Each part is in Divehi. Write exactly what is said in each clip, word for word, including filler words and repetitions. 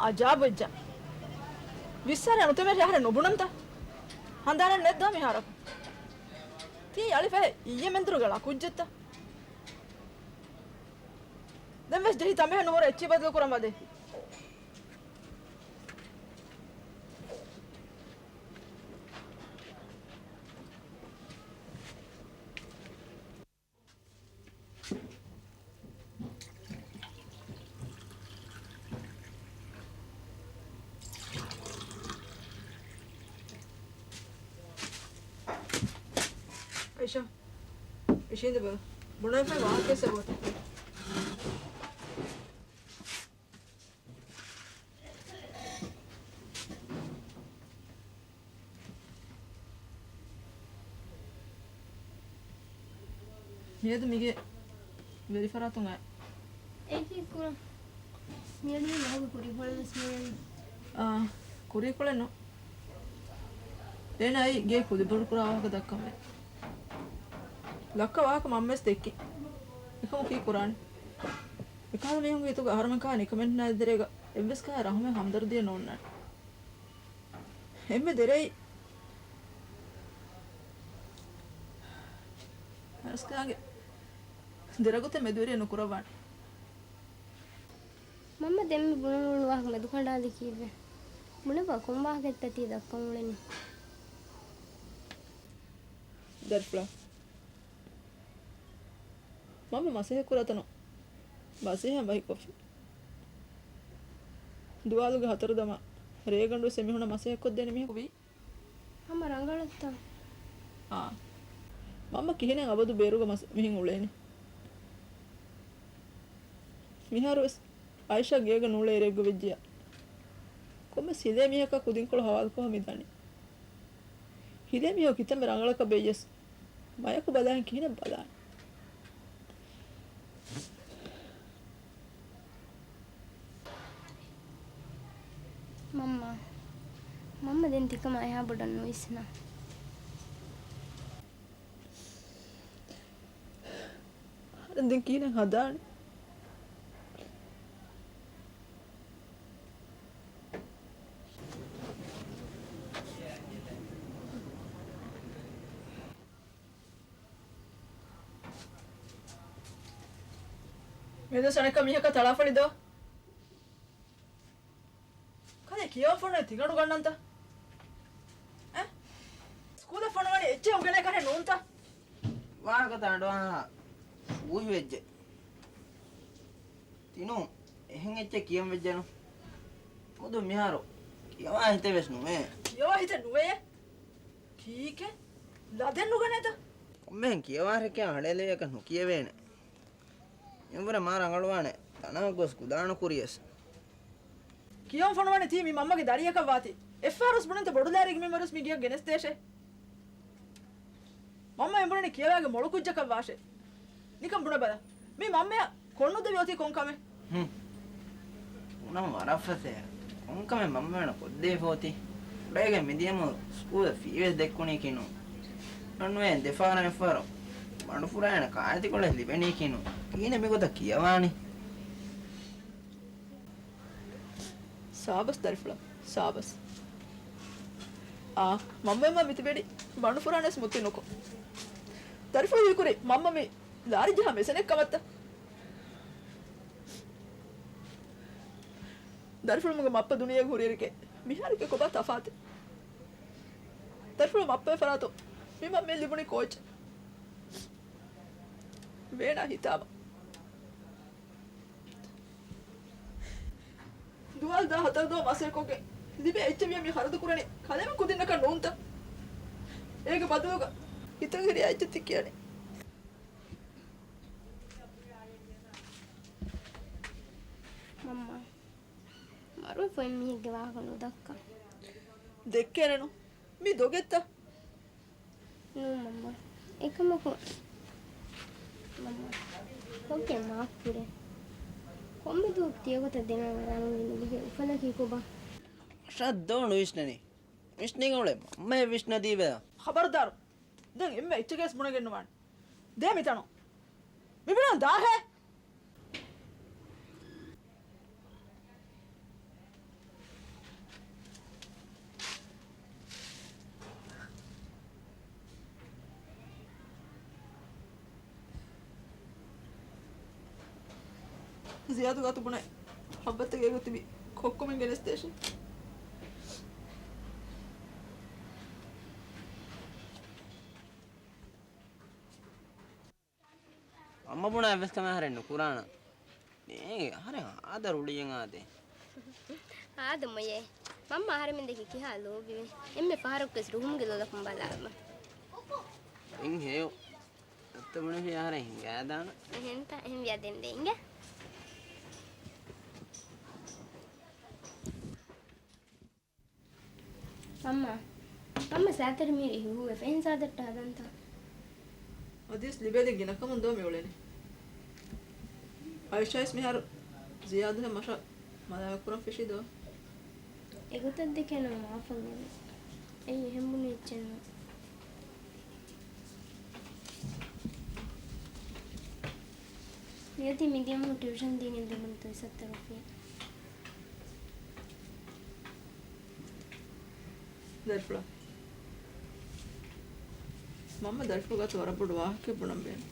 އަޖާބު ވެއްޖެ. ވިއްސާރަ ނުތެމެ ރޭ އަހަރެން ނުބުނަންތަ؟ ހަނދާނެއް ނެތްދޯ މިހާރަކު. ތީ އަޅިފަހެ އިއްޔެ މެންދުރުގެ ޅަ ކުއްޖެއްތަ؟ ދެން ވެސް ޖެހި ތަނބޭހަށް ނުހުރެ އެއްޗި ބަދަލު ކުރަން ވަދެ. އައިޝާ، އިށީނދެ ބަލަ. ބުނެފައި ވާހަކަ ސަބަބު. މިއަދު މީގެ ވެރިފަރާތުން އައި. އެކި ކުރަން. މިއަދު މީ ވަހުގެ ކުރީކޮޅެއް ވެސް މިއަދު. އާ، ކުރީކޮޅެއް ނޫން. އޭނަ އައީ ގޭ ކުލިބޮޑުކުރާ ވާހަކަ ދައްކަން ވެ. ލައްކަ ވާހަކަ މަންމަވެސް ދެއްކި. އެކަމު ކީއް ކުރާނީ؟ އެކަހަލަ މީހުންގެ ހިތުގަ އަހަރުމެން ކާ ނިކަމެންނާ ދެރޭގަ އެއްވެސް ކާ ރަހުމެއް ހަމްދަރުދީއެއް ނޯންނާނެ. އެންމެ ދެރައި އަރަސްކާގެ ދެރަގުތެއް މެދުވެރިއެއް ނުކުރައްވާނެ. މަންމަ ދެންމެ ބުނަން އުޅުނު ވާހަކަ މެދުކަނޑާލި ކީއްވެ؟ ބުނެބަ ކޮން ވާހަކައެއްތަ ތީ ދައްކަން އުޅެނީ؟ ދަރިފުޅާ. މަންމަ މަސައްކަތް ކުރާތަނު މަސައްކަތް ބަހިކޮށްފި. ދުވާލުގެ ހަތަރު ދަމާ ރޭގަނޑުވެސް އެމީހުންނަށް މަސައްކަތް ކޮށްދޭނެ މީހަކު ވީ. ހަމަ ރަނގަޅަށްތަ؟ އާ. މަންމަ ކިހިނެއް އަބަދު ބޭރުގަ މަސް މިހެން އުޅޭނެ. މިހާރުވެސް އައިޝާ ގޭގަ ނޫޅޭ އިރެއްގަ ވެއްޖިޔާ. ކޮންމެސް ހިލޭ މީހަކާ ކުދިންކޮޅު ހަވާލުކޮށް މިދާނީ. ހިލޭ މީހަކު ކިތަންމެ ރަނގަޅަކަށް ބެއްޔަސް، މަޔަކު ބަލާހެން ކިހިނެއް ބަލާނީ؟ މަންމާ، މަންމަ ދެން ތިކަމާ އެހާ ބޮޑަށް ނުވިސްނާ. އަހަރެން ދެން ކިހިނެއް ހަދާނީ؟ މިއަދު ސަނެކަ މީހަކަށް ތަޅާފަޅި ދޯ. ކަލޭ ކިޔަވަން ފޮނުވަން ތިގަނޑު ގަންނަންތަ؟ އެ؟ ސްކޫލަށް ފޮނުވަނީ އެއްޗެއް އުނގެނޭ ކަހެއް ނޫންތަ؟ ވާހަކަ ތާނޑުވާހާ ފޫހިވެއްޖެ. ތިނޫ، އެހެން އެއްޗެއް ކިޔަން ވެއްޖެނު. މުދު މިހާރު ކިޔަވާ ހިތެއް ވެސް ނުވޭ. ކިޔަވާ ހިތެއް ނުވޭ؟ ކީކޭ؟ ލަދެއް ނުގަނޭތަ؟ ކޮންމެހެން ކިޔަވާ ހެކިޔާ ހަޑޭލެވޭކަށް ނުކިޔެވޭނެ. އެނބުރެ މާ ރަނގަޅުވާނެ ތަނަށް ގޮސް ގުދާނު ކުރިޔަސް. ކިޔަން ފޮނުވަނީ ތީ މި މަންމަގެ ދަރިއަކަށް ވާތީ. އެއްފަހަރުސް ބުނެންތަ ބޮޑުލާރިގެ މި މަރުސް މި ގެޔަށް ގެނެސްދޭށޭ. މަންމަ އެނބުރެނީ ކިޔަވާގެ މޮޅު ކުއްޖަކަށް ވާށޭ. ނިކަން ބުނެބަލަ. މި މަންމަޔަށް ކޮންނުދެވި އޮތީ ކޮން ކަމެއް؟ ހުން. ބުނަން ވަރަށް ފަސޭހަ. ކޮންކަމެއް މަންމަ ވެނަ ކޮށްދޭ ފޯތި. ކުޑައިގެން މިދިޔަމު ސްކޫލަށް ފީވެސް ދެއްކުނީކީނު. ނަންވޭ ދެފާރަށް އެއްފަރު. ބަނޑުފުރާއިނަ ކާއެތިކޮޅެއް ލިބެނީކީނު. ކީނެ މިގޮތަށް ކިޔަވާނީ. ސާބަސް ދަރިފުޅާ، ސާބަސް. އާ، މަންމަ މި ތިބެޑި ބަނޑުފުރާނެސް މުއްތި ނުކޮށް. ދަރިފުޅު ހީކުރީ މަންމަ މި ލާރި ޖަހާ މެސެނެއް ކަމަށްތަ؟ ދަރިފުޅުމުގެ މައްޕަ ދުނިޔޭގަ ހުރިއިރުގެ މިހާރުގެ ކޮބާ ތަފާތެއް؟ ދަރިފުޅު މައްޕަ ފަރާތު މި މަންމަ ލިބުނީ ކޯޗެއް؟ ވޭނާ ހިތާމަ. ދުވާލު ދާ ހަތަރު ދުވަހު މަސައްކަތްކޮށްގެން ލިބޭ އެއްޗެއް ވިޔަ މި ހަރަދު ކުރަނީ ކަލޭމެން ކުދިންނަކަށް ނޫންތަ؟ އޭގެ ބަދަލުގަ ހިތަށް ހިރިޔާ އެއްޗެއް ތި ކިޔަނީ. މަންމާ، މަރުވެފަ އެއްމީހެއްގެ ވާހަކަ ނުދައްކާ. ދެއްކޭނެނު. މީ ދޮގެއްތަ؟ ނޫން މަންމާ. އެކަމަކު، މަންމާ، ވަކި މާފް ކުރޭ. ކޮންމެ ދުވަހަކު ތިޔަގޮތަށް ދެމެ ވަރާނު މި ލިބޭ އުފަލަކީ ކޮބާ؟ އަށަށް ދޯ ނުވިސްނަނީ. ވިސްނީގަ އުޅޭ މަންމައެއް ވިސްނަދީބަ. ޚަބަރުދާރު. ދެން އެންމެ އެއްޗެކޭސް ބުނެގެން ނުވާނެ. ދޭ މިތަނުން. މި ބުނަން ދާހޭ. ޒިޔާދު ގާތު ބުނަން ހައްވައްތަ ގޭގަ ތިބި ކޮއްކޮމެން ގެނެސްދޭށޭ. މަންމަ ބުނާ އެއްވެސް ކަމެއް އަހަރެން ނުކުރާނަން. މީ އަހަރެން އާދަ ރުޅިއެއް އާދޭ. އާދަ މޮޔޭ. މަންމަ އަހަރެމެން ދެކެ ކިހާ ލޯބިވެ. އެންމެ ފަހަރަކުވެސް ރުހުމުގެ ލޮލަކުން ބަލާލަމާ. ދެން ހެޔޮ. އެއްތަ ބުނެފި އަހަރެން ހިނގާދާނަ. އެހެންތަ؟ އެހެން ވިޔާ ދެން ދޭ އިނގޭ. މަންމާ، މަންމަ ސާތަރި މީރި ހިހުވެފަ އެހެން ސާދައްޓާ ދަންތަ؟ އަދިވެސް ލިބޭދެ ގިނަކަމުން ދޯ މި އުޅެނީ. އައިޝާވެސް މިހާރު ޒިޔާދުހެ މަށަށް މަލާމަތްކުރަން ފެށީ ދޯ؟ އެގޮތަށް ދެކެން މާފަށް އެވެ. އެއީ އެހެން ބުނި އެއްޗެއް ނޫން. މިއޮތީ މިދިޔަމަހު ޓިއުޝަން ދީގެން ލިބުނު ތުއްސައްތަ ރުފިޔާ. ދަރިފުޅާ. މަންމަ ދަރިފުޅު ގާތު ވަރަށް ބޮޑު ވާހަކައެއް ބުނަން ބޭނުން.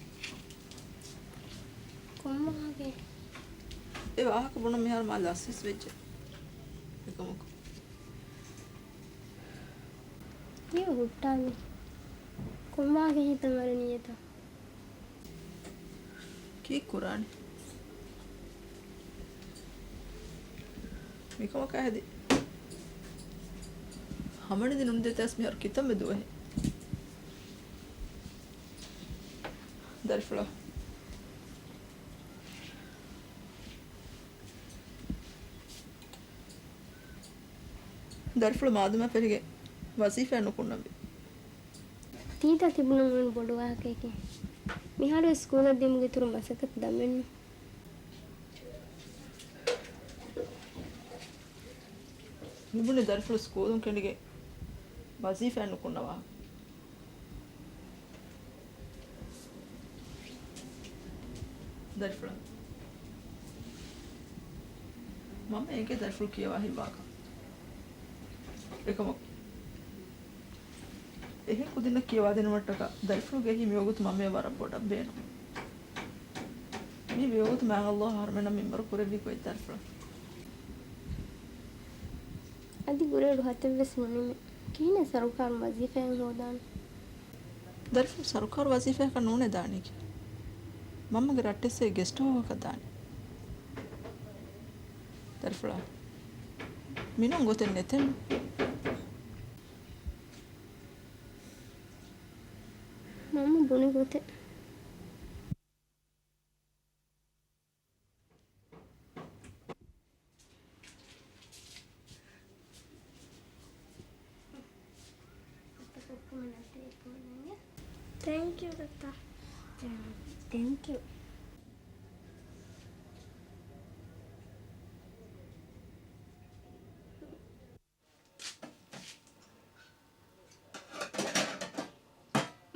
ކޮން ވާހަކައެއް؟ އެ ވާހަކަ ބުނަން މިހާރު މާ ލަސްވެސް ވެއްޖެ. އެކަމަކު. ކީއް ހުއްޓާލީ؟ ކޮން ވާހަކައެއް ހިތަށް އަރަނީ އެތަ؟ ކީއް ކުރާނީ؟ މިކަމަކާ ހެދި ހަމަނިދި ނުންދޭތަސް މިހާރު ކިތަންމެ ދުވަހެއް. ދަރިފުޅާ. ދަރިފުޅު މާދަމާ ފެށިގެން ވަޒީފާއެއް ނުކުންނަންވީ. ތީތާ ތިބުނު މުޅިން ބޮޑު ވާހަކައެކޭ. މިހާރު ސްކޫލަށް ދިމުގެ ތުރު މަސައްކަތު ދަމެއްނު. މިބުނި ދަރިފުޅު ސްކޫލުން ކެނޑިގެން ވަޒީފާއެއް ނުކުންނަ ވާހަކަ. ދަރިފުޅާ. މަންމަ އޭގެ ދަރިފުޅު ކިޔަވާ ހިތްވާކަން. އެކަމަކު. އެހެން ކުދިންނަށް ކިޔަވާދިނުމަށްޓަކާ ދަރިފުޅުގެ އެހީ މިވަގުތު މަންމަޔަށް ވަރަށް ބޮޑަށް ބޭނުން. މި މިވަގުތު މާތް ﷲ އަހަރުމެންނަށް މިންވަރު ކުރެއްވި ގޮތް ދަރިފުޅާ. އަދި ގުރޭޑު ހަތެއްވެސް ނުނިމޭ. ކިހިނެއް ސަރުކާރުން ވަޒީފާއެއް ހޯދާނެ؟ ދަރިފުޅު ސަރުކާރު ވަޒީފާއަކަށް ނޫނޭ ދާނީކީ. މަންމަގެ ރައްޓެއްސެ ގެސްޓް އޮފަކަށް ދާނީ. ދަރިފުޅާ. މިނޫން ގޮތެއް ނެތެއްނު. މަންމަ ބުނި ގޮތެއް. ތޭންކް ޔޫ ތައްތަ. ތޭންކް ޔޫ.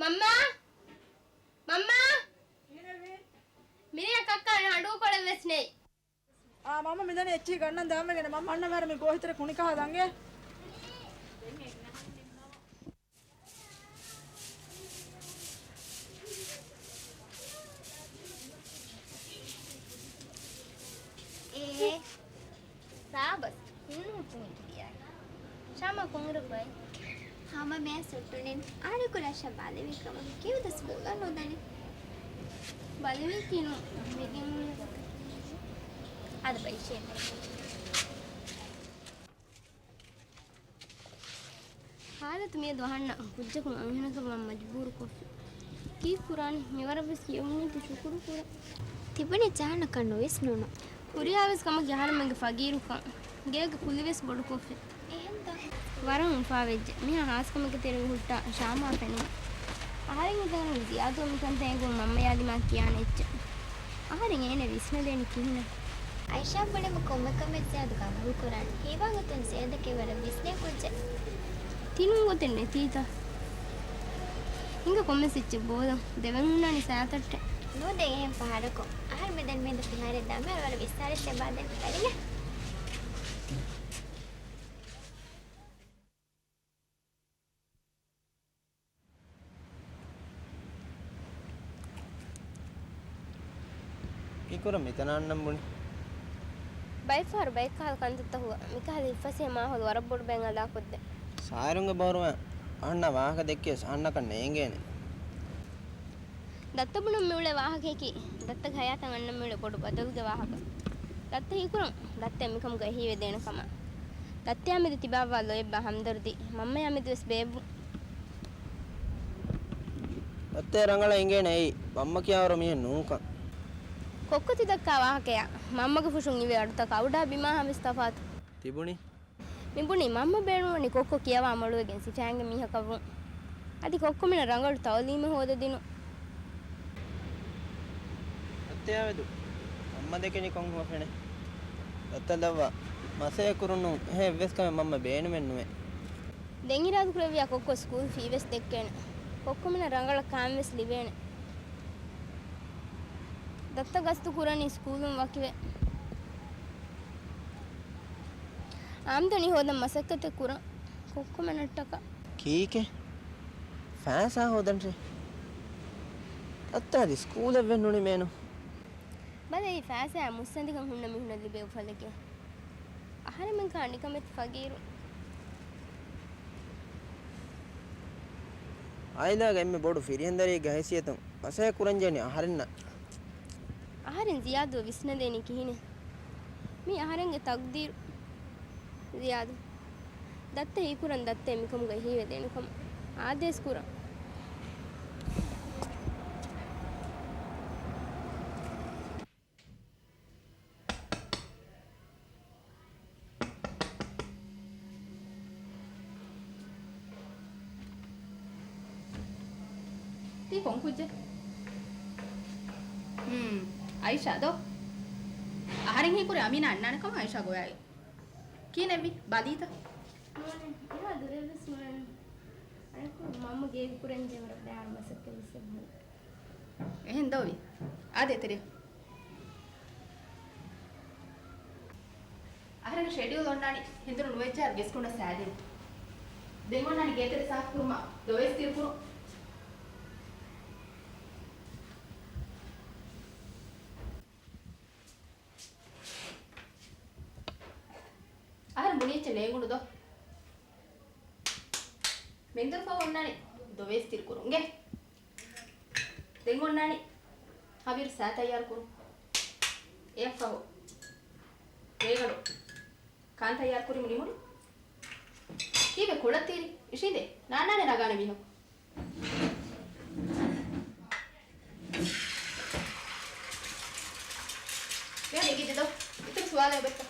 މަންމާ! މަންމާ! މިރޭ ކައްކާ ހަނޑޫކޮޅެއް ވެސް ނެތް. އާ، މަންމަ މިދަނީ އެއްޗިހި ގަންނަން ދާންވެގެން. މަންމަ އަންނަ ވަރަށް މި ގޯހިތެރެ ކުނިކަހާ ދަނގޭ. އޭ، ސާބަސް، ހުންނު ހުއްޓު ހުއްޓު ދިޔައި. ޝާމާ ކޮންއިރަކު އައި؟ ހަމަ މޭސް ހުއްޓުނިން. އާރިކު ރަށަށް ބަލިވީ ކަމަށް ކިޔުދަސް ބޮލަށް ނުދަނީ. ބަލިވީކީ ނޫން. މިގެން އަދަ ބައިށޭ. ހާލަތު މިއަދު އަހަންނަށް ކުއްޖަކުން އަންހެނަކަށް ވާން މަޖުބޫރުކޮށްފި. ކީއްކުރާނީ؟ މިވަރަށްވެސް ކިޔެވުނީތީ ޝުކުރު ކުރަން. ތިބުނީ ޖާނަކަށް ނުވެސް ނޫނު. ހުރިހާވެސް ކަމަކީ އަހަރެމެންގެ ފަގީރުކަން. ގޭގެ ކުލިވެސް ބޮޑުކޮށްފި. އެހެންތަ؟ ވަރަށް އުފާވެއްޖެ. މިހާ ހާސްކަމެއްގެ ތެރެއިން ހުއްޓާ ޝާމާ ފެނުނު. އަހަރެން ހިތަށް އަރުނު ޒިޔާދު މިކަންތައް އެނގުން މަންމަޔާ ދިމާ ކިޔާނެ އެއްޗެއް. އަހަރެން އޭނަ ވިސްނަދޭނީ ކިހިނެއް؟ އައިޝާ ބުނެމު ކޮންމެ ކަމެއް ޒިޔާދު ގަބޫލު ކުރާނެ. ހީވާގޮތުން ޒިޔާދަކީ ވަރަށް ވިސްނޭ ކުއްޖެއް. ތިނޫން ގޮތެއް ނެތީތަ؟ ހިނގަ ކޮންމެސް އެއްޗެއް ބޯލަން. ދެވެން ހުންނާނީ ސާތައްޓެއް. ނުދޭ އެހެން ފަހަރަކު. އަހަރު މިދަން މިއަދު ފިހާރައެއް ދާމަ ވަރަށް ވިއްސާރަސް ލަބާދޭން ތަރިގެ. ކީކުރަ މިތަނަށް އަންނަން ބުނި؟ ބައެއްފަހަރު ބައެއްކަހަލަ ކަންތައްތަކުގަ މިކަހަލަ ހިތްފަސޭހަ މާހައުލު ވަރަށް ބޮޑު ބައެއް އަލާކޮށްދޭ. ސާއިރުންގެ ބަހުރުވައި އަހަންނަށް ވާހަކަ ދެއްކިޔަސް އަހަންނަކަށް ނޭނގޭނެ. ދައްތަ ބުނަން މިއުޅޭ ވާހަކަޔަކީ، ދައްތަގެ ހަޔާތަށް އަންނަން މިއުޅޭ ބޮޑު ބަދަލުގެ ވާހަކަ. ދައްތަ ހީކުރަން، ދައްތަ މިކަމުގަ އެހީވެދޭނެ ކަމަށް. ދައްތަޔާމެދު ތިބާވާ ލޯތްބާ ހަމްދަރްދީ، މަންމަޔާމެދުވެސް ބޭއްވުން. ދައްތަޔަށް ރަނގަޅަށް އެނގޭނެ އެއީ، މަންމަ ކިޔާވަރު މީހެއް ނޫންކަން. ކޮއްކޮ ތި ދައްކާ ވާހަކަޔާ، މަންމަގެ ފުށުން އިވޭ އަޑުތަކާ އުޑާ ބިމާހާވެސް ތަފާތު. ތިބުނީ؟ މިބުނީ މަންމަ ބޭނުންވަނީ ކޮއްކޮ ކިޔަވާ މޮޅުވެގެން ސިފައިންގެ މީހަކަށްވުން. އަދި ކޮއްކޮމެނަށް ރަނގަޅު ތައުލީމެއް ހޯދަދިނުން. ދައްތަޔާމެދު މަންމަ ދެކެނީ ކޮން ހުވަފެނެއް؟ ދައްތަ ލައްވާ، މަސައްކަތް ކުރުން ނޫން، އެހެން އެއްވެސް ކަމެއް މަންމަ ބޭނުމެއް ނުވޭ. ދެން އިރާދަކުރެއްވިޔާ ކޮއްކޮ ސްކޫލް ފީވެސް ދެއްކޭނެ. ކޮއްކޮމެނަށް ރަނގަޅަށް ކާންވެސް ލިބޭނެ. ދައްތަ ގަސްތު ކުރަނީ ސްކޫލުން ވަކިވެ. އާމްދަނީ ހޯދަން މަސައްކަތެއް ކުރަން ކޮއްކޮމެނަށްޓަކާ. ކީކޭ؟ ފައިސާ ހޯދަންށޭ؟ ދައްތަ އަދި ސްކޫލެއްވެސް ނުނިމޭނު. ބަލަ އެއީ ފައިސާއާ މުއްސަނދިކަން ހުންނަ މީހުނަށް ލިބޭ އުފަލެކޭ. އަހަރެމެން ކާ ނިކަމެތި ފަގީރު. އާއިލާގެ އެންމެ ބޮޑު ފިރިހެންދަރިއެއްގެ ހައިސިއްޔަތުން މަސައްކަތް ކުރަންޖެހެނީ އަހަރެންނަށް. އަހަރެން ޒިޔާދުއަށް ވިސްނަދޭނީ ކިހިނެއް؟ މީ އަހަރެންގެ ތަގްދީރު. ޒިޔާދު، ދައްތަ ހީކުރަން ދައްތަ މިކަމުގަ އެހީވެދޭނެ ކަމަށް އާދޭސް ކުރަން. ތީ ކޮން ކުއްޖެއް؟ ހުން، އައިޝާ ދޯ؟ އަހަރެން ހީކުރީ އަމީނާ އަންނާނެ ކަމަށް އައިޝާ ގޮވައި. ކިހިނެއްވީ؟ ބަލީތަ؟ ނޫނޭ، އެހާ ދުރެއްވެސް ނުވޭނެ. އަނެއްކޮޅު މަންމަ ގޭގަ ކުރަންޖެހޭ ވަރަށް ބައިވަރު މަސައްކަތް ވެސް އެބަހުރި. އެހެން ދޯވީ؟ އާދޭ ތެރެއަށް. އަހަރެންގެ ޝެޑިއުލް އޮންނާނީ ހެނދުނު ނުވެއްޖާ ގެސްޓުންނަށް ސައިދިނު. ދެން އޮންނާނީ ގޭތެރެ ސާފުކުރުމަށް ދޮވެސް ތިރިކުރުން. އަހަރެން ބުނި އެއްޗެއް ނޭނގުނު ދޯ. މެންދުރު ފަހު އޮންނާނީ ދޮވެސް ތިރިކުރުން. އިނގޭ. ދެން އޮންނާނީ ހަވީރު ސައި ތައްޔާރު ކުރުން. އެއަށްފަހު ރޭގަނޑު ކާން ތައްޔާރު ކުރިމު ނިމުނު. ކީއްވެ ކޮޅަށް ތީރި؟ އިށީނދޭ. ނާންނާނެ ނަގާނެ މީހަކު. މިހާރު އެނގިއްޖެ ދޯ. އިތުރު ސުވާލެއް އޮބެއްތަ؟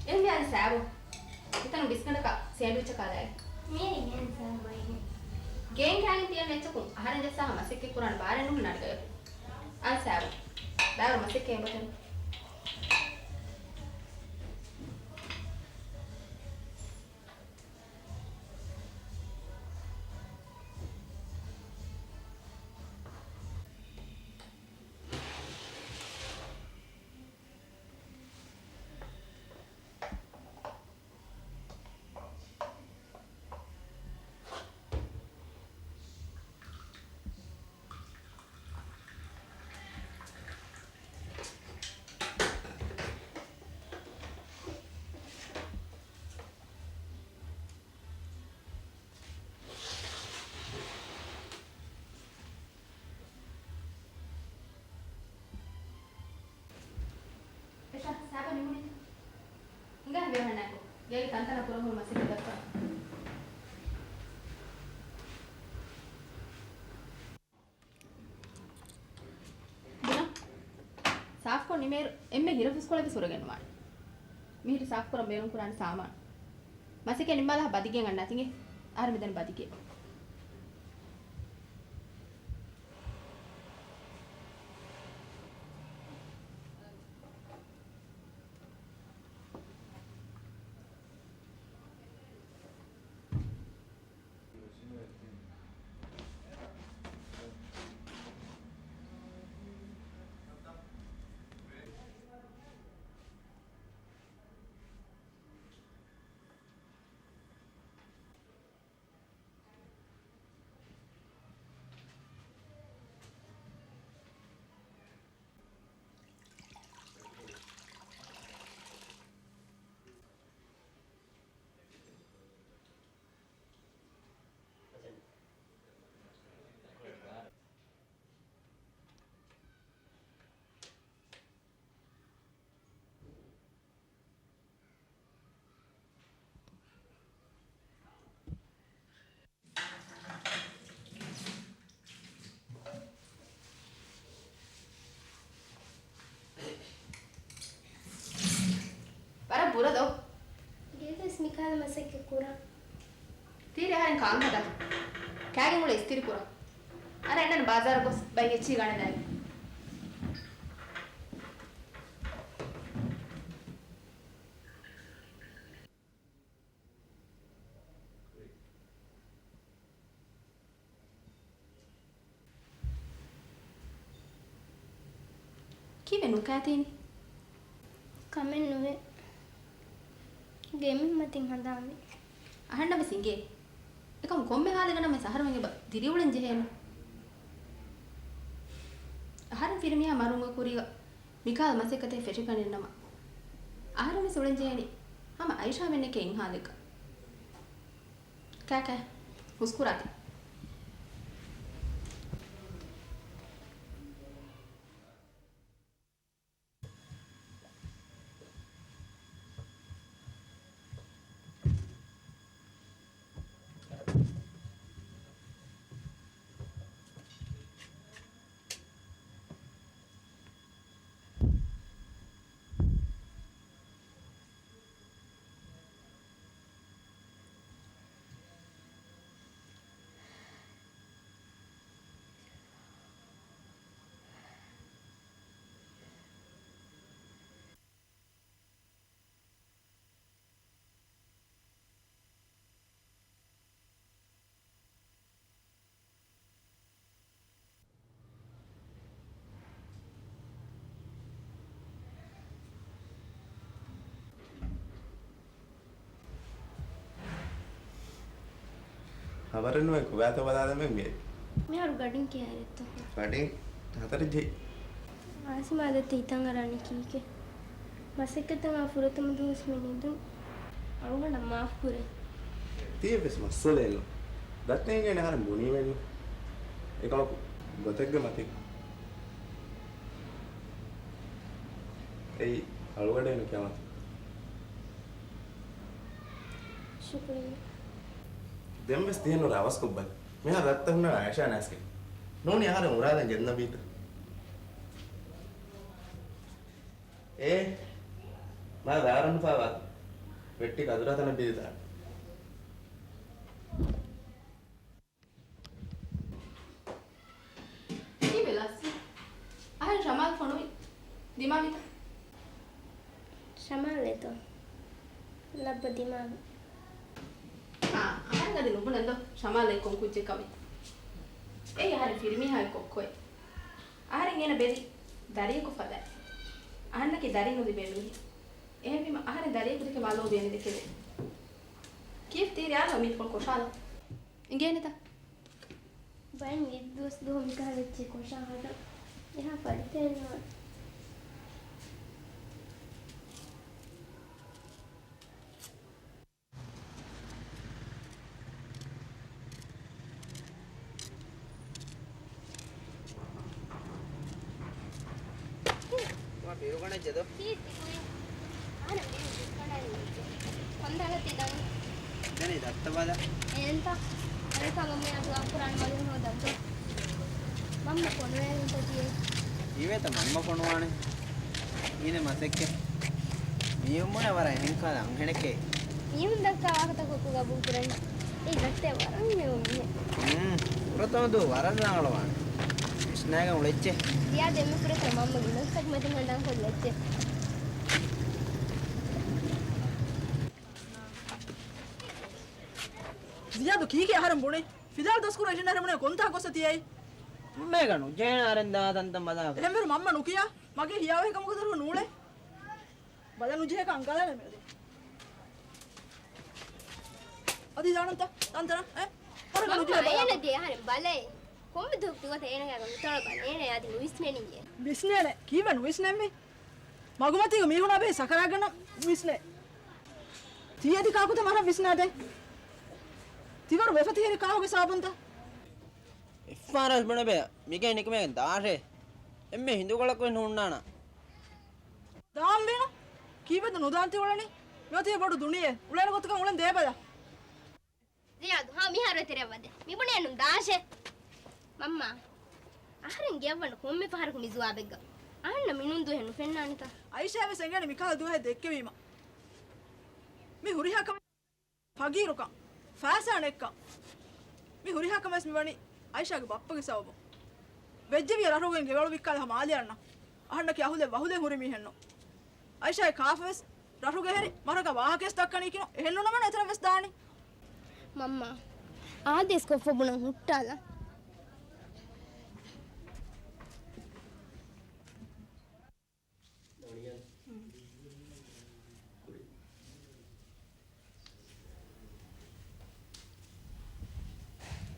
އެހެންވި އަދި ސާބު. މިތަނު ޑިސްކަނޑަކަށް ސޭންޑްވިޗަކާ ލާގެ. މިއައީ ގޭން ސާބު އެހެން. ގޭން ކާގެން ތިޔަ މެއްޗަކުން އަހަރެން ޖައްސާހާ މަސައްކަތް ކުރާނެ ބާރެއް ނުހުންނާނެ ގަޔަކު. އާ ސާބު. ބާރު މަސައްކަތް އެބަތަން. އެތަ ސާބަ ނިމުނީތަ؟ ހިނގާ ހިނގާ ހަންނާކޮ. ގޭގެ ތަންތަނަށް ކުރަން ހުރި މަސައްކަތް ދައްކާ. ބުނަ. ސާފުކޮށް ނިމޭއިރު އެންމެ ހިރަފުސްކޮޅެއް ވެސް ހުރެގެން ނުވާނެ. މިހިރީ ސާފުކުރަން ބޭނުންކުރާނެ ސާމާނު. މަސައްކަތް ނިންމާލާ ބަދިގެއަށް އަންނާތި އިނގޭ. އަހަރެން މިދަނީ ބަދިގެއަށް. މަސައްކަތް ކުރާ. ތީރި އަހަރެން ކާން ހަދާ. ކާގެން އުޅެ އިސްތިރި ކުރާ. އަރަ އެންނަން ބާޒާރު ގޮސް ބައި އެއްޗި ގަނެލާ. ކީއްވެ ނުކާތީނީ؟ ކަމެއް ނުވޭ. ގެމެއް މަތިން ހަނދާންވި. އަހަންނަށް ވެސް އިނގޭ. އެކަމު ކޮންމެ ހާލެއްގަ ނަމަވެސް އަހަރުމެން އެބަ ދިރިއުޅެން ޖެހޭނު. އަހަރެން ފިރިމީހާ މަރުވުމުގެ ކުރީގަ މިކަހަލަ މަސައްކަތެއް ފެށިގަނެއްނަމަ، އަހަރެން ވެސް އުޅެން ޖެހޭނީ ހަމަ އައިޝާމެންނެކޭ އިންހާލެއްގަ. ކާކާ، ހުސްކުރާތި. ޚަބަރެއް ނުވޭ، ކޮބާތޯ ބަލާލަމެއް މި. މިހާރު ގަޑިން ކިހާއިރެއްތޯ؟ ގަޑިން ހަތަރެއް ޖެހި. އާސިމާ ދައްތަ ހިތަށް އަރާނީ ކީކޭ؟ މަސައްކަތަށް އާ ފުރަތަމަ ދުވަސް މި ނިދުން. އަޅުގަނޑަށް މާފު ކުރޭ. ތީއެއްވެސް މައްސަލައެއް ނޫން. ދައްތަ އެނގޭނެ އަހަރެން ބުނީމެއްނު. އެކަމަކު ގޮތެއްގެ މަތިން. އެއީ އަޅުގަޑޭނު ކިޔަމަތި. ޝުކުރިއްޔާ. ދެންވެސް ތިހެން ނުރަ އަވަސްކޮށްބަލަ. މިހާރު ދައްތަ ހުންނަން އައިޝާ ނާސްގެ. ނޫނީ އަހަރެން އުރާލަން ގެންނަ ބީތަ؟ އޭ، މާ ދާރަން ފާވާތަ؟ ވެއްޓި ކަދުރާތަނަށް ދީދާނެ. ކީއްވެ ލަސްސި؟ އަހަރެން ޝަމާލް ފޮނުވި ދިމާވިތަ؟ ޝަމާލް އެތޯ؟ ލައްބަ ދިމާވި. އާ، އަހަރެން އަދި ނުބުނެންދޯ ޝަމާލް އެ ކޮން ކުއްޖެއްކަމެއް. އެއީ އަހަރެން ފިރިމީހާގެ ކޮއްކޮއެއް. އަހަރެން އޭނަ ބެލި ދަރިޔަކު ފަދައިން. އަހަންނަކީ ދަރިން ނުލިބޭ މީހެއް. އެހެންވީމަ އަހަރެން ދަރިޔަކު ދެކެ ވާ ލޯބި އެނެ ދެކެވޭ. ކީފް ތީ ރިޔާލް މީތިކޮޅު ކޮށާލަ. އިނގޭނެތަ؟ ބައެއް އިއްދުވަސް ދުވަހު މިކަހަލަ އެއްޗެއް ކޮށާ ހަދަން އެހާ ފަރިތައެއް ނޫން. މަ ބިރުގަނެއްޖެދޯ؟ ކީއްތި ކުރިން؟ އަހަރެން ބިރު ދުއްކަނޑާނީ ކޮން ދަނގަތީ ދަނީ؟ ދަނީ ދައްތަ ބަލަ. އެންތަ؟ އަނެކާ މަންމަޔާ ދުޢާ ކުރާނެ މަގެއް ހޯދަންތޯ؟ މަންމަ ފޮނުވޭނުތަ ތިޔަ؟ ކީވޭތަ މަންމަ ފޮނުވާނެ؟ އީނެ މަސައްކަތް. މީހުން ބުނެ ވަރަށް އެހެން ކަލަ އަންހެނެކޭ. މީހުން ދައްކާ ވާހަކަތަކު ގަބޫލު ކުރަނީ. އެ ދައްތަ ވަރަށް މެޔޮ މީހެއް. ހުން. ފުރަތަމަ ދުވަހު ވަރަށް ރަނގަޅުވާނެ. ވިސްނާގެން އުޅެއްޗެ. ޒިޔާދު އެންމެ ފުރަތަމަ މަންމަގެ ލޮސްތަކު މަތިން ހަނދާން ކޮށްލައްޗެ. ޒިޔާދު ކީކޭ އަހަރެން ބުނެ؟ ފިލާ ދަސްކުރު އެށިން އަހަރެން ބުނެ ކޮންތާ ގޮސް ތިޔައީ؟ މޭގަނު ޖޭނަ އަހަރެން ދާ ތަންތަން ބަލާފަ. އެހެންވެރު މަންމަ ނުކިޔާ މަގޭ ހިޔާވަހި ކަމަކު ދަރު ނޫޅޭ. ބަލަ ނުޖެހޭކަ އަނގަލާނެ މެދު. އަދި ދާނަންތަ؟ ތަންތަނަ؟ އެ؟ ހަރަ މަންމަ ނުޖެހޭ ބަލާ. އޭނަ ދޭ އަހަރެން ބަލައޭ. ކޮންމެ ދުވަހަކު ދުވަތަ އޭނަގެ އަގަ މިތޮޅަ ބަލަ. އޭނަ އަދި ނުވިސްނެނީއޭ. ވިސްނޭނެ. ކީއްވެ ނުވިސްނެންވީ؟ މަގުމަތީގަ މީހުނާ ބެހި ސަކަރާތްގަންނަ ވިސްނޭ. ތީ އަދި ކާކުތަ މަރަށް ވިސްނާދޭ؟ ތިވަރު ވެފަ ތިހިރި ކާކުގެ ސަބަބުންތަ؟ އެއްފަހަރަށް ބުނެބޭ މިގެ ނިކުމެގެން ދާށޭ. އެންމެ ހިނދުގަޅަކު ނޫންނާނަ. ދާންވީނު؟ ކީއްވެތަ ނުދާން ތި އުޅެނީ؟ މިއޮތީ ބޮޑު ދުނިޔެ. އުޅޭނެ ގޮތަކަށް އުޅެން ދޭބަލަ. ޒިޔާދު، ހާ، މިހާރު އެތެރެއަށް ވަދެ. މިބުނޭ ނުން ދާށޭ. މަންމާ، އަހަރެން ގެއަށްވަން ކޮންމެ ފަހަރަކު މި ޖުވާބެއްގަ. އަހަންނަށް މިނޫން ދުވަހެއް ނުފެންނާނެތަ؟ އައިޝާވެސް އެނގޭނެ މިކަހަލަ ދުވަހެއް ދެއްކެވީމަ. މި ހުރިހާ ކަމެއް. ފަގީރުކަން، ފައިސާ ނެތްކަން. މި ހުރިހާ ކަމެއް ވެސް މިވަނީ އައިޝާގެ ބައްޕަގެ ސަބަބުން. ވެއްޖެވިޔަ ރަށުގެ ގެވަޅު ވިއްކާލާ މާލެ އަންނަ. އަހަންނަކީ އަހުލެއް ވަހުލެއް ހުރި މީހެއްނު. އައިޝާގެ ކާފަ ވެސް ރަށުގެ ހެރި މަރަގަ ވާހަކަވެސް ދައްކަނީކީނު. އެހެންނުނަމަ އެތަނަށް ވެސް ދާނީ. މަންމާ، އާދޭސް ކޮށްފަ ބުނަން ހުއްޓާލަ.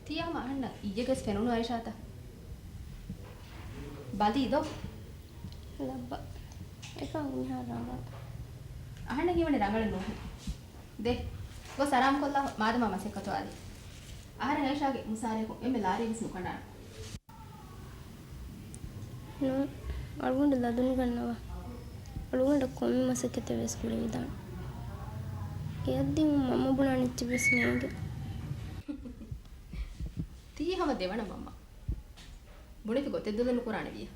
ތިޔާމަ އަހަންނަށް އިއްޔެގެސް ފެނުނު އައިޝާތަ؟ ބަލީ ދޯ؟ ލައްބަ. އެކަމަކު މިހާރު ރަނގަޅަށް. އަހަންނަށް ހީވަނީ ރަނގަޅެއް ނޫން. ދޭ. ގޮސް އަރާމްކޮށްލާ މާދަމާ މަސައްކަތު އާދޭ. އަހަރެން އައިޝާގެ މުސާރަޔަކު އެންމެ ލާރިއެއް ވެސް ނުކަނޑާނެ. ނޫން، އަޅުގަނޑު ލަދުނުގަންނަވާ. އަޅުގަނޑަށް ކޮންމެ މަސައްކަތެއް ވެސް ކުރެވިދާނެ. އެއަށްދިއުން މަންމަ ބުނާނެ އެއްޗެއް ވެސް ނޭނގެ. ތީ ހަމަ ދެވަނަ މަންމަ. ބުނެފި ގޮތެއް ދުލެއް ނުކުރާނެ ވިޔަ.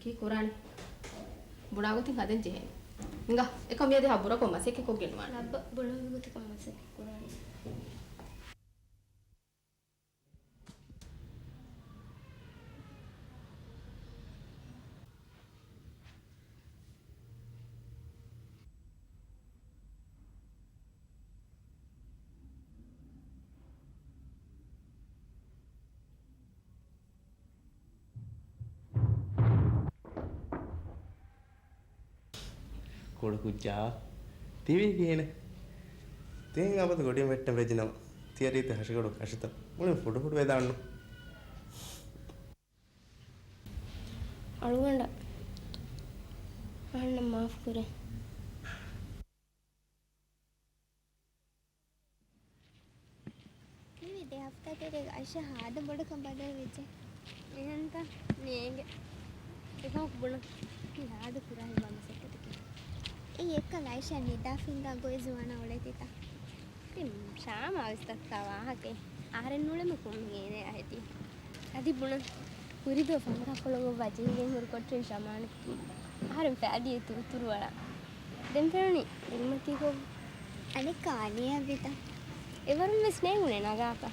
ކީ ކުރާނެ؟ ބުނާ ގޮތިން ހަދަން ޖެހޭނެ. ހިނގާ، އެކަމް މިއަދި ހާ ބުރަކޮށް މަސައްކަތް ކޮށްގެން ނުވާނެ. ލައްބަ ބުނެފި ގޮތަކަށް މަސައްކަތް ކުރާނެ. ކުޑަކުއްޖާ ތިވީ ކިހިނެއް؟ ތިހެން އަބަދު ގޮޑިން ވެއްޓަން ވެއްޖެނަމަ، ތިޔަރީތި ހަށިގަޑު ކަށިތައް މުޅިން ފުޑުފުޑު ވެދާންނު. އަޅުގަނޑަށް އަހަންނަށް މާފު ކުރޭ. މިވީ ދެ ހަފްތާ ތެރޭގަ އައިޝާ ހާދަ ބޮޑަކަށް ބަދަލުވެއްޖެ. އެހެންތަ؟ ނޭނގެ. އެކަމަކު ބުނަން. މި ހާދަ ކުރާ ހިނގާ މަސައްކަތަކީ. އެއީ އެއްކަލަ އައިޝާ ނިދާ ފިނގާ ގޮތް ޒުވާނާ އުޅޭތީތަ؟ ތި ޝާމާ ވެސް ދައްކާ ވާހަކައެއް. އަހަރެން ނޫޅެމެ ކުން ހޭނެ އަހެތީ. އަދި ބުނަން. ކުރިދުވަ ފަންސާ ކޮޅުގަ ވަޖީގެން ހުރި ކޮޓަރިން ޝަމާނަކީ އަހަރެން ފައިދިޔަ ތުރުތުރު ވަޅާ. ދެން ފެނުނީ ދިންމަތީކޮށް. އަނެއްކާ އަނިޔާ ވިތަ؟ އެވަރުން ވެސް ނޭނގުނެ ނަގާފަ.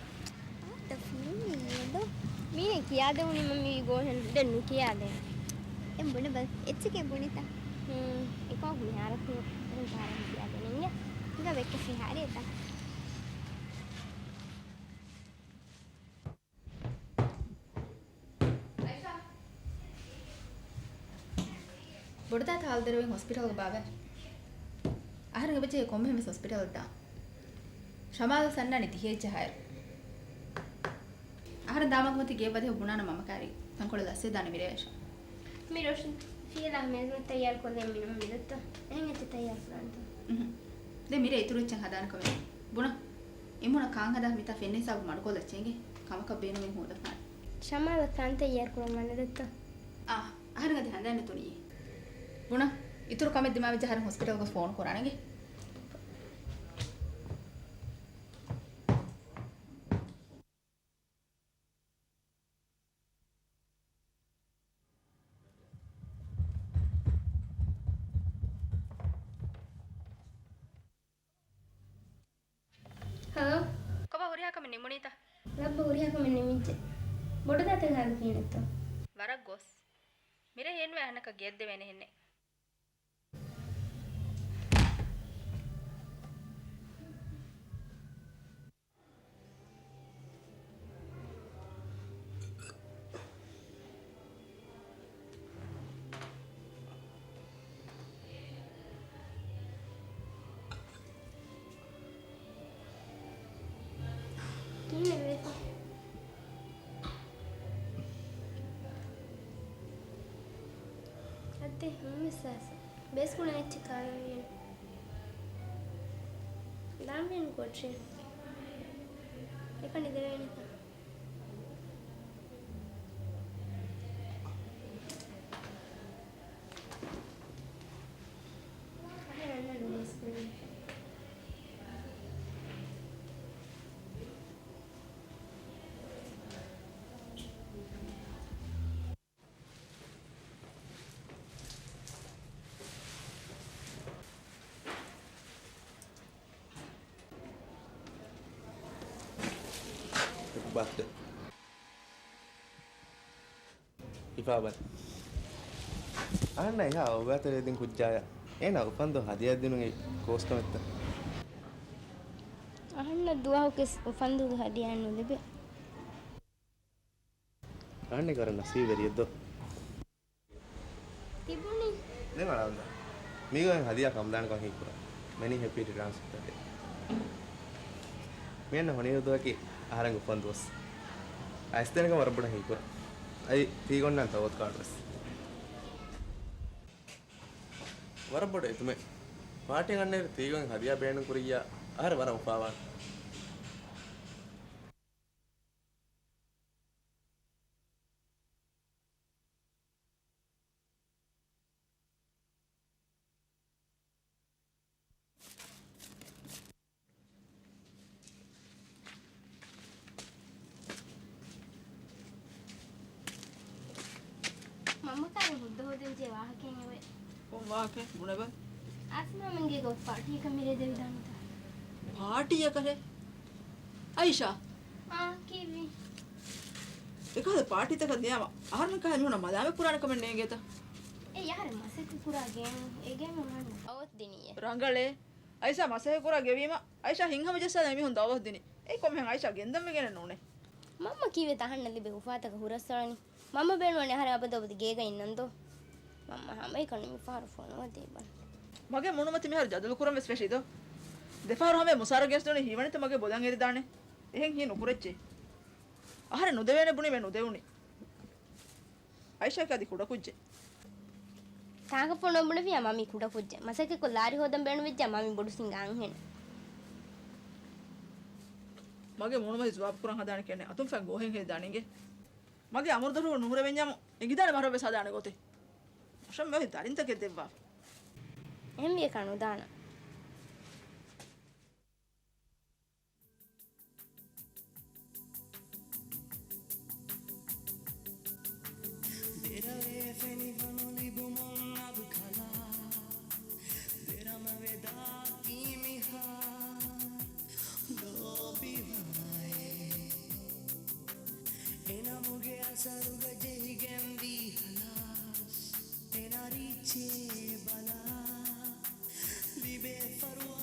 އާ، ދަ ފިލްމީ އެދޯ. މީނެ ކިޔާދެވުނީ މަ މީ ގޯހެން ދެން ނުކިޔާދޭ. އެ ބުނެ ބަލަ، އެއްޗެކޭ ބުނިތަ؟ ހުން، އެކަމަކު މިހާރަކު އެހެން ކާރެއް ނުކިޔާދޭނެ އިނގޭ. ހިނގާ ވެއްކަ ފިހާރޭތަ؟ ބޮޑުދައިތަ ހާލު ދެރަވެން ހޮސްޕިޓަލްގަ ބާވައި. އަހަރެން އެބަޖެހޭ ކޮންމެހެން ވެސް ހޮސްޕިޓަލަށް ދާން. ޝަމާލް ސަންނާނީ ދިހައެއްޖަހާއިރު. އަހަރެން ދާމަގުމަތީ ގެއަށް ވަދެހު ބުނާނަމަ މަ ކާރި ތަންކޮޅެއް ލަސްވެދާނެ މިރޭ އައިޝާ. މި ރޮޝިން ފިޔަލާ މޭޒުމަތި ތައްޔާރު ކޮށްލޭ މިނުމަ މިދައްތަ. އެހެން އެއްޗެއް ތައްޔާރު ކުރާނެތަ؟ އުހު. ދެ މިރޭ އިތުރު އެއްޗެއް ހަދާނެ ކަމެއް. ބުނަ. އެމުނަ ކާން ހަދާ މިތާ ފެންނަ ހިސާބު މަޑުކޮށްލައްޗޭގެ ކަމަކަށް ބޭނުމެއް ހޯދަފާނެ. ޝަމާލަށް ކާން ތައްޔާރު ކުރަން ވާނެ ދައްތަ؟ އާ، އަހަރެން އަދި ހަނދާން ނެތުނީ. ބުނަ. އިތުރު ކަމެއް ދިމާވެއްޖެ އަހަރެން ހޮސްޕިޓަލްގަ ފޯނު ކުރާނެގެ. ހަލޯ. ކޮބާ ހުރިހާ ކަމެއް ނިމުނީތަ؟ ލައްބަ ހުރިހާ ކަމެއް ނިމިއްޖެ. ބޮޑުދައިތަގެ ހާލު ކިހިނެއްތޯ؟ ވަރަށް ގޮސް. މިރޭ ހެންވެ އަހަންނަކަށް ގެއަށް ދެވޭނެ ހެންނެއް. ކިހިނެއް ވެފަ؟ އަދި ހަމަ ސާސް. ބޭސް ކުޅެން އެއްޗެއް ކާލަން ވީނު. ދާން ވީނު ކޮޓަރި. އެކަނި ދެވޭނެތަ؟ އަހަރެން އަންނަން ބޭސް ކުޅެން. ބާތުގަ ހިފާބަލަ. އަހަންނަށް އެހާ އޮވާތެރޭ ދިން ކުއްޖާޔަށް އޭނާ އުފަންދުން ހަދިޔާ ދިނުން އެއީ ކޯސް ކަމެއްތަ؟ އަހަންނަށް ދުވަހަކުވެސް އުފަންދުންގެ ހަދިޔާއެއް ނުލިބޭ. އަހަންނަކީ ވަރަށް ނަސީބުވެރިއެއް ދޯ. ތިބުނީ. ދެން އަޅާންދާ. މީގަ ހަދިޔާ ކަނބަލާނެކަން ހީކުރާ. މެނީ ހެޕީ ރިޓާންސް އޮފް ދަ ޑޭ. މިއަންނަ ހޮނިހިރު ދުވަހަކީ އަހަރެންގެ އުފަންދުވަސް. އައިސްދޭނެކަން ވަރަށް ބޮޑަށް ހީކުރާ. އަދި ތީގޮންނަން ތަވައް ކާޑުވެސް. ވަރަށް ބޮޑު އެތުމެއް. ޕާޓީ އަންނައިރު ތީގޮން ހަދިޔާ ބޭނުން ކުރިއްޔާ އަހަރެން ވަރަށް އުފާވާނެ. މަންމަ ކާރިން ހުއްދަ ހޯދަންޖެހޭ ވާހަކައެއް އެބަ. ކޮން ވާހަކައެއް ބުނެބަ؟ އާސިމާމެންގޭގަ ޕާޓީއަކަށް މިރޭ ދެވިދާނެތަ؟ ޕާޓީއަކަށޭ؟ އައިޝާ! އާ، ކީއްވި؟ އެކަހަލަ ޕާޓީތަކަށް ދިޔާމަ އަހަރެން ކާ މީހުނަށް މަލާމަތް ކުރާނެ ކަމެއް ނޭނގޭތަ؟ އެ އަހަރެން މަސައްކަތް ކުރާ ގެއިން އެ ގެއިން ވަންނަ. އަވަސް ދިނީއޭ. ރަނގަޅޭ. އައިޝާ މަސައްކަތް ކުރާ ގެވީމަ އައިޝާ ހިތްހަމަޖައްސާލަން އެމީހުން ދައުވަތު ދިނީ. އެއީ ކޮންމެހެން އައިޝާ ގެންދަން ވެގެނެއް ނޫނޭ. މަންމަ ކީއްވެތަ އަހަންނަށް ލިބޭ އުފާތަކަށް ހުރަސްއަޅަނީ؟ މަންމަ ބޭނުންވަނީ އަހަރެން އަބަދު އަބަދު ގޭގަ އިންނަން ދޯ؟ މަންމަ ހަމައެކަނި މިފަހަރު ފޮނުވަދޭ ބަން. މަގޭ މޫނުމަތި މިހާރު ޖަދަލު ކުރަން ވެސް ފެށި ދޯ؟ ދެފަހަރު ހަމަ މުސާރަ ގެނެސްދެވުނީ ހީވަނީތަ މަގޭ ބޮލަށް އެރިދާނެ؟ އެހެން ހީ ނުކުރެއްޗޭ. އަހަރެން ނުދެވޭނެ ބުނީމަ ނުދެވުނީ. އައިޝާ އަދި ކުޑަކުއްޖެއް. ތާކަށް ފޮނުވަން ބުނެފިއްޔާ މަ މީ ކުޑަކުއްޖެއް. މަސައްކަތްކޮށް ލާރި ހޯދަން ބޭނުންވެއްޖެއްޔާ މަ މީ ބޮޑު ސިނގާ އަންހެނެއް. މަގޭ މޫނުމަތި ޖަވާބު ކުރަން ހަދާނެ ކެނެ އަތުން ފެން ގޯހެއް ހެދިދާނެ އިނގޭ. މަގޭ އަމުރުދޮށު ނުހުރެވެންޏާމު އެނގިދާނެ ވަރަށް ވެސް ހަދާނެ ގޮތެއް. މަށަށް މިއޮތީ ދަރިންތަކެއް ދެއްވާފަ. އެހެންވިޔަކާ ނުދާނަން. ދެރަވޭ ފެނިވަނު ލިބުމުން އަދު ކަލާ. ދެރަމަވެދާ ކީ މިހާރު ލޯބިވާއޭ. އެނަމުގެ އަސަރުގަ ޖެހިގެން ވީ ހަލާސް. އެނަރީޗޭ ބަލާ. ލިބޭ ފަރުވާ